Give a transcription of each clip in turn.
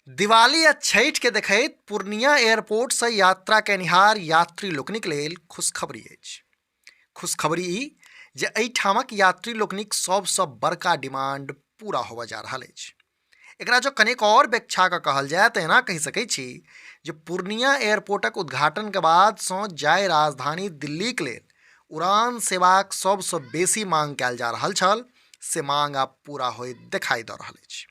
दिवाली आ छठि के देखैत पूर्णिया एयरपोर्ट से यात्रा केनिहार यात्री लोकनिक लेल खुशखबरी अछि। खुशखबरी ई जे एहिठामक यात्री लोकनिक सबसँ बड़का डिमांड पूरा होबय जा रहल अछि। एकरा जँ कनेक आओर व्याख्या कऽ कहल जाय तऽ एना कहि सकैत छी जे पूर्णिया एयरपोर्टक उद्घाटनके बादसँ जाहि राजधानी दिल्लीक लेल उड़ान सेवाक सबसँ बेसी मांग कयल जा रहल छल से मांग आब पूरा होइत देखाई दऽ रहल अछि।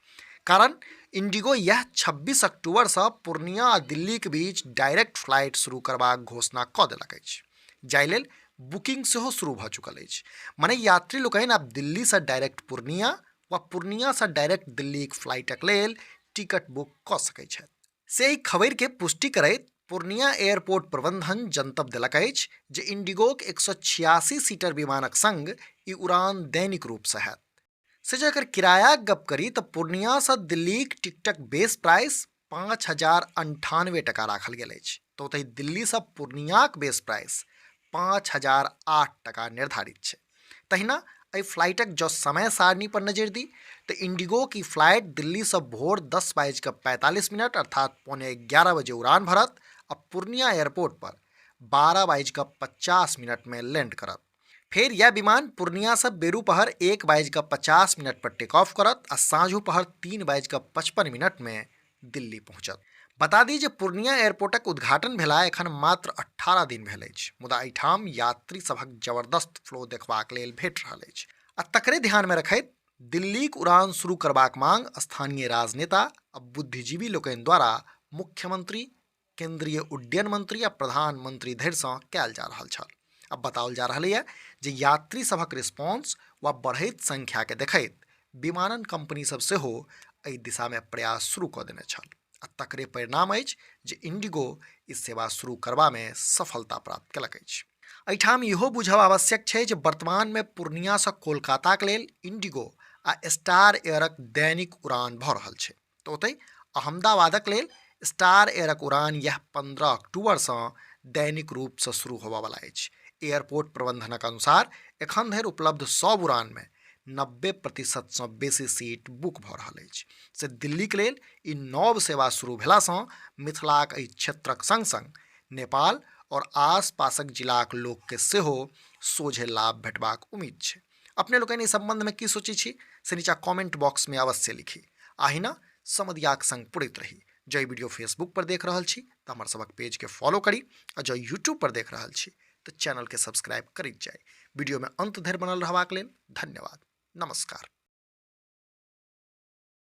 कारण इंडिगो इएह 26 अक्टूबरसँ पूर्णिया आ दिल्लीक बीच डायरेक्ट फ्लाइट शुरू करबाक घोषणा कऽ देलक अछि, जाहि लेल बुकिंग सेहो शुरू भऽ चुकल अछि। मने यात्री लोकनि आब दिल्लीसँ डायरेक्ट पूर्णिया वा पूर्णियासँ डायरेक्ट दिल्लीक फ्लाइटक लेल टिकट बुक कऽ सकैत छथि। से एहि खबरिके पुष्टि करैत पूर्णिया एयरपोर्ट प्रबंधन जनतब देलक अछि जे इंडिगोक 186 सीटर विमानक संग ई उड़ान दैनिक रूपसँ हैत। से जँ एकर किरायाक गप करी तऽ पूर्णियासँ दिल्लीक टिकटक बेस प्राइस 5098 टका राखल गेल अछि तऽ ओतहि दिल्लीसँ पूर्णियाक बेस प्राइस 5008 टका निर्धारित छै। तहिना एहि फ्लाइटक जँ समय सारणी पर नजरि दी तऽ इंडिगोक ई फ्लाइट दिल्लीसँ भोर 10:45 अर्थात 10:45 बजे उड़ान भरत आ पूर्णिया एयरपोर्ट पर 12:50 लैंड करत। फेर यह विमान पूर्णियासँ बेरू पहर 1:50 पर टेक ऑफ करत आ साँझू पहर 3:55 दिल्ली पहुँचत। बता दी जे पूर्णिया एयरपोर्टक उद्घाटन भेला एखन मात्र 18 दिन भेल अछि, मुदा एहिठाम यात्री सभक जबरदस्त फ्लो देखबाक लेल भेट रहल अछि आ तकरे ध्यान में रखैत दिल्लीक उड़ान शुरू करबाक मांग स्थानीय राजनेता आ बुद्धिजीवी लोकनि द्वारा मुख्यमंत्री, केंद्रीय उड्डयन मंत्री आ प्रधानमंत्री धरि सँ कयल जा रहल छल। अब बताओल जा रहल यऽ जे यात्री सभक रिस्पॉन्स वा बढ़ैत संख्या के देखैत विमानन कंपनी सब सेहो एहि दिशा में प्रयास शुरू कऽ देने छल आ तकरे परिणाम अछि जे इंडिगो ई सेवा शुरू करबा में सफलता प्राप्त केलक अछि। एहिठाम इहो बुझब आवश्यक छै जे वर्तमान में पूर्णिया सँ कोलकाताक लेल इंडिगो आ स्टार एयरक दैनिक उड़ान भऽ रहल छै तऽ ओतहि अहमदाबादक लेल स्टार एयरक उड़ान यह 15 अक्टूबरसँ दैनिक रूपसँ शुरू होबयवला अछि। एयरपोर्ट प्रबंधनक अनुसार एखन धरि उपलब्ध सभ उड़ानमे 90% बेसी सीट बुक भऽ रहल अछि। से दिल्लीक लेल ई नव सेवा शुरू भेलासँ मिथिलाक एहि क्षेत्रक संग-संग नेपाल और आसपासक जिलाक लोकके सेहो सोझे लाभ भेटबाक उम्मीद छै। अपने लोकनि एहि संबंध में की सोचै छी से नीचा कमेंट बॉक्स में अवश्य लिखी। आहिना समदियाक संग पुरैत रही। जँ ई वीडियो फेसबुक पर देख रहल छी तऽ हमर सबक पेज के फॉलो करी आ जँ यूट्यूब पर देख रहल छी तऽ चैनल के सब्सक्राइब करैत जाई। वीडियो में अंत धरि बनल रहबाक लेल धन्यवाद। नमस्कार।